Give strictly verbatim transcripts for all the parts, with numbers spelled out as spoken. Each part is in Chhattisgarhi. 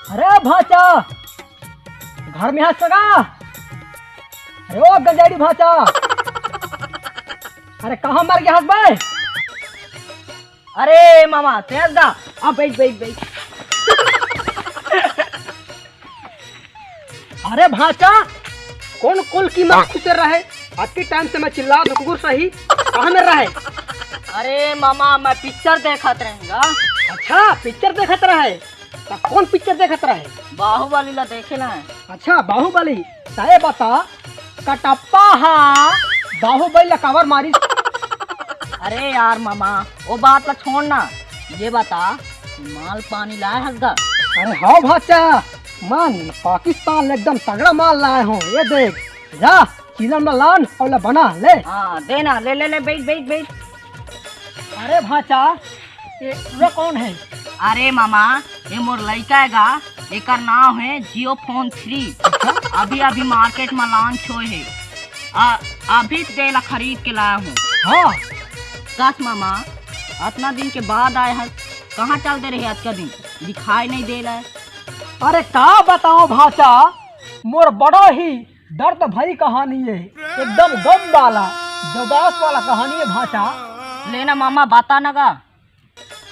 अरे भांचा, घर में हस का? अरे ओ गंजेड़ी भांचा, अरे कहाँ मर गया हस बे? अरे मामा, तेज दा, अब बैठ, बैठ, बैठ। अरे भांचा, कौन कुल की माँ खुश रहे? अतकी टाइम से मैं चिल्ला दुकुर सही, कहाँ में रहे? अरे मामा, मैं पिक्चर देखत रहेंगा। अच्छा, पिक्चर देखत रहे? त कौन पिक्चर देखत रहे? बाहुबली ला देखे ना है। अच्छा, बाहुबली। त ये बता, कटप्पा हा बाहुबली ला काबर मारिस? अरे यार मामा, वो बात ला छोड़ ना। ये बता, माल पानी लाए हस गा? अरे हाँ भांचा, मैं पाकिस्तान ले एकदम तगड़ा माल लाए हूँ। ये देख, जा, चीलम ला लान अउ ला बना ले। हाँ, दे ना, ले, ले, ले, बैठ, बैठ, बैठ। अरे भांचा, ये पूरा कौन है? अरे मामा, ये मोर लइका है गा, एकर नाम है Jio Phone थ्री। अच्छा। अभी, अभी मार्केट में लॉन्च होए है। आ, अभी ते ला खरीद के लाया हूँ। हाँ। कस मामा, अतना दिन के बाद आए हस, कहाँ चल दे रहे अतका दिन, दिखाई नहीं दे रहा है। अरे का बताओ भांचा, मोर बड़ा ही दर्द भरी कहानी है, एकदम गम वाला, देवदास वाला कहानी है भांचा। लेना मामा, बता ना गा।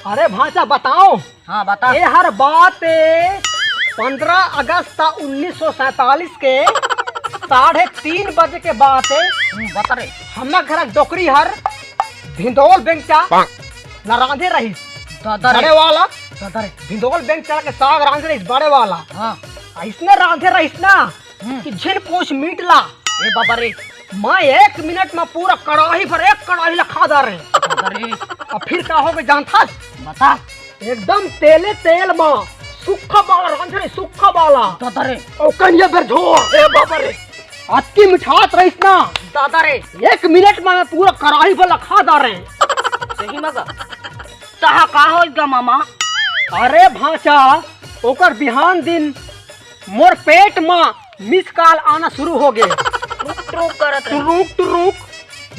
अरे भांचा बताओ। हाँ, बता। ये हर बात है पंद्रह अगस्त उन्नीस सौ सैंतालीस के साढ़े तीन बजे के बात है। हम्म, बता रे। हमर घर डोकरी हर भिंदोल बेंगचा ला रांधे रहिस। दादा रे। बड़े वाला। दादा रे। भिंदोल बेंगचा के साग रांधे रहिस बड़े वाला। हाँ। अइसने रांधे रहिस ना हम्म। कि झिन पूछ मीट ला। ए बाबा रे। मैं एक मिनट में पूरा कड़ाही भर एक कड़ाही ला खा डारे। बाबा रे। अब फिर का होगे जानथस? बता। एकदम तेले तेल में सुक्खा बाला रांधे रहिस, सुक्खा बाला। दादा रे। ओ कनिया बेर झोर। ए बाबा रे। अतकी मिठास रहिस ना। दादा रे। एक मिनट में मैं पूरा कड़ाही भर ला खा डारे। सही में गा? तहा का होइस गा मामा? अरे भांचा, ओकर बिहान दिन मोर पेट म मिस कॉल आना शुरू हो गे। टुरुक टुरुक करत रहे। टुरुक टुरुक,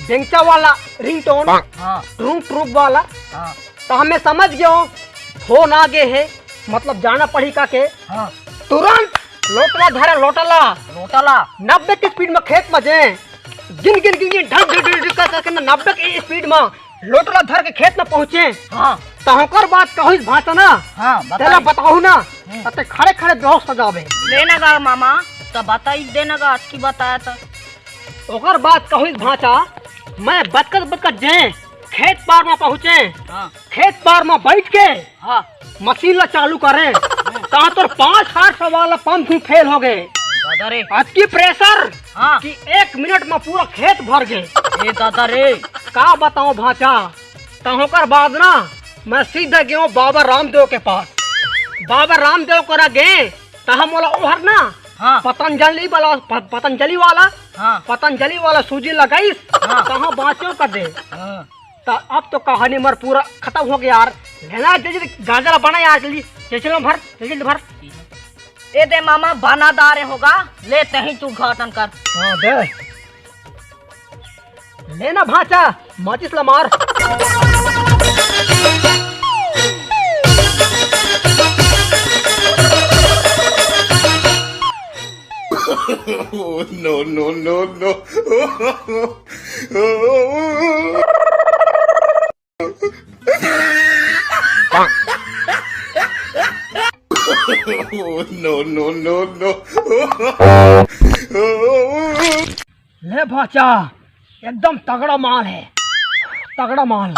बेंगचा वाला रिंगटोन। हाँ। टुरुक टुरुक वाला। हाँ। त हमें समझ गयो, फोन आ गे हे, मतलब जाना पड़ी का के। हाँ। तुरंत लोटला धरे, लोटला। लोटला। नब्बे के स्पीड में खेत में जे। गिन, गिन, गिन, गिन, ढक, ढक, ढक, ढक करके ना नब्बे के स्पीड में लोटला धर के खेत में पहुंचे। हाँ। त ओकर बाद कहिस भांचा ना। हाँ, बताई। तेला बताहू ना। हम्म। त ते खड़े खड़े बेहोश हो जाबे। लेना गा मामा, त बताई देना गा, अतकी बताया त। ओकर बाद कहिस भांचा, मैं बतकत बतकत जे खेत पार में पहुंचे। हाँ। खेत पार में बैठ के हाँ। मशीन ला चालू करे, तहाँ तोर पाँच हार्स वाला पंप ही फेल हो गे। दादा रे। अतकी प्रेशर हाँ। कि एक मिनट में पूरा खेत भर गे। ए दादा रे। का बताओ भांचा, तहाँ ओकर बाद ना मैं सीधा गयो बाबा रामदेव के पास। बाबा रामदेव करा गे, तहाँ मोला ओहर ना हाँ। पतंजलि वाला, प-, पतंजलि वाला, हाँ। पतंजलि वाला सूजी लगाइस, हाँ। तहाँ बाँचो कर दे। हाँ। त अब तो कहानी मर पूरा खतम हो गया यार। लेना जल्दी गाजर बना यार, जल्दी। जल्दी भर, जल्दी भर। ए दे मामा, बना दारे होगा, ले तहीं तू उद्घाटन कर। हाँ दे। लेना भांचा, माचिस ला मार। Oh, no, no, no, no. Oh, no, no, no, no. ले भांचा, एकदम तगड़ा माल है, तगड़ा माल।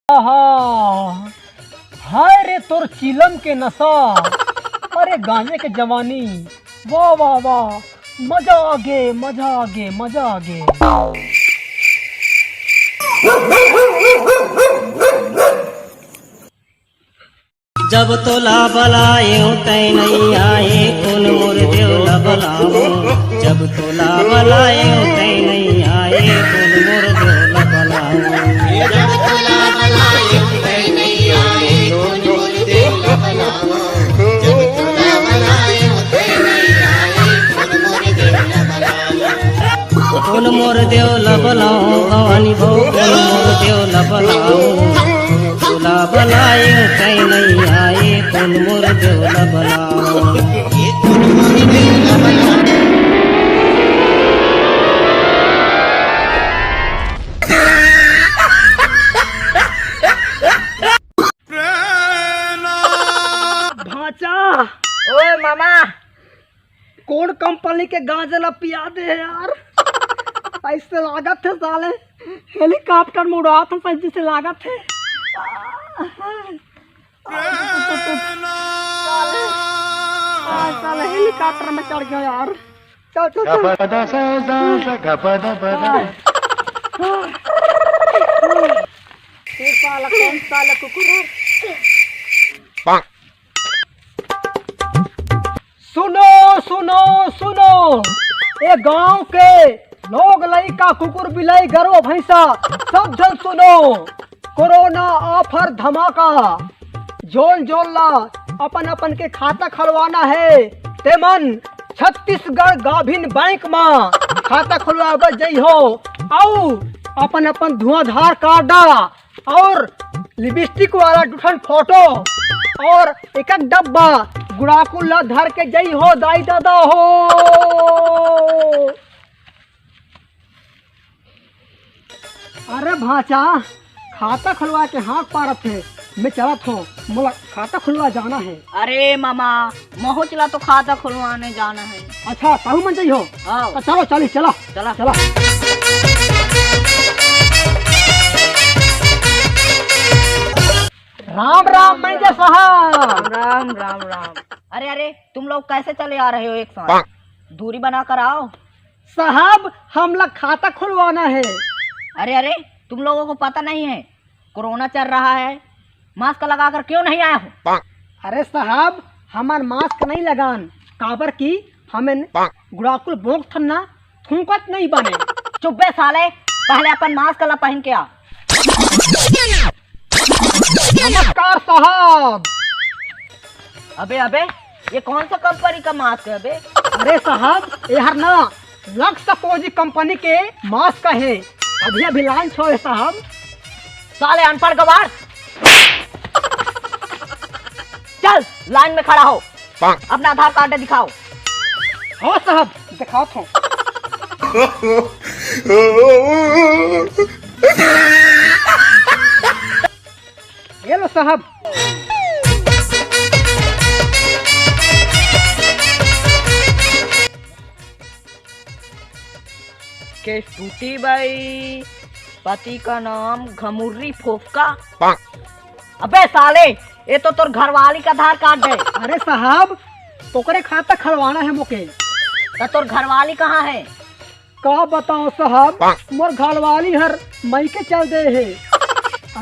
आहा, हाय रे तोर चीलम के नशा, अरे गांजे के जवानी, वाह वाह वाह, मजा आगे, मजा आगे, मजा आगे। जब तोला बलाएंव तै नइ आए, कोन मोर देव ला बलाऊं। जब तोला बलाएंव तै नइ आए, कोन मोर देव ला बलाऊं। जब तोला बलाएंव तै नइ आए, कोन मोर देव ला बलाऊं। जब तोला बलाएंव तै नइ आए, कोन मोर देव ला बलाऊं। कोन मोर देव ला बलाऊं, भवानी भौ, कोन मोर देव ला बलाऊं। तोला बलाएंव तै नइ आए, कोन मोर देव ला बलाऊं। भांचा, ओए मामा, कोन कंपनी के गांजा ला पिया दे हे यार? अइसे लागत हे साले हेलीकॉप्टर में उड़ात हे, जइसे लागत हे। साले, आ, साले हेलीकॉप्टर में चढ़ गया यार। चल, चल, चल। ए साला, कौन साला कुकुर है? सुनो, सुनो, सुनो, ए गांव के लोग, लइका, कुकुर, बिलाई, गरवा, भैंसा, सब झन सुनो। कोरोना ऑफर धमाका, जोन जोन ला अपन अपन के खाता खोलवाना हे, तेमन छत्तीसगढ़ गाभिन बैंक मा खाता खोलवाए बर जइहो, अउ अपन अपन धुआंधार कार्ड अउ लिपस्टिक वाला दू ठन फोटो अउ एक एक डब्बा गुड़ाकू ला धर के जइहो दाई ददा हो। अरे भांचा, खाता खुलवा के हाथ पारत हे, मैं चलत हों, मोला खाता खुलवा जाना हे। अरे मामा, महूं ला तो खाता खुलवाने जाना हे। अच्छा, तहू मन जइहो? हाँ। तो चलो, चली, चला। चला। चला। राम राम, मैनेजर साहब। राम, राम, राम। अरे, अरे, तुम लोग कैसे चले आ रहे हो एक साथ? दूरी बना कर आओ। साहब, हमला खाता खुलवाना हे। अरे, अरे, तुम लोगों को पता नहीं है, कोरोना चल रहा है, मास्क लगाकर क्यों नहीं आए हो? अरे साहब, हमन मास्क नहीं लगान, काबर कि हमन गुड़ाकू ल भोंकथन ना, थूकत नहीं बने। चुप बे साले, पहले अपन मास्क ला पहन के आ। नमस्कार साहब। अबे, अबे, ये कौन सा कंपनी का मास्क है बे? अरे साहब, ये हर ना लक्स पोजी कंपनी के मास्क हे, अभी अभी लॉन्च होए हे साहब। साले अनपढ़ गवार, चल लाइन में खड़ा हो, अपना आधार कार्ड दिखाओ। हो साहब, दिखावत हों। ये लो साहब। के टूटी बाई, पति का नाम घमुर्री फोफका। अबे साले, ये तो तोर घरवाली का आधार कार्ड है। अरे साहब, तोकरे खाता खलवाना है मोके। तो तोर घरवाली कहाँ है? का बताओ साहब, मोर घरवाली हर मइके चल दे हे।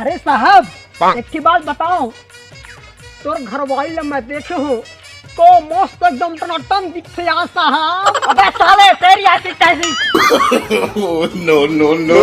अरे साहब, एक ठे बात बताओ, तोर घरवाली ला मैं देखे हों, तो मस्त एकदम टनाटन दिखथे यार साहब। अबे साले, तेरी ऐसी तैसी। Oh, no, no, no।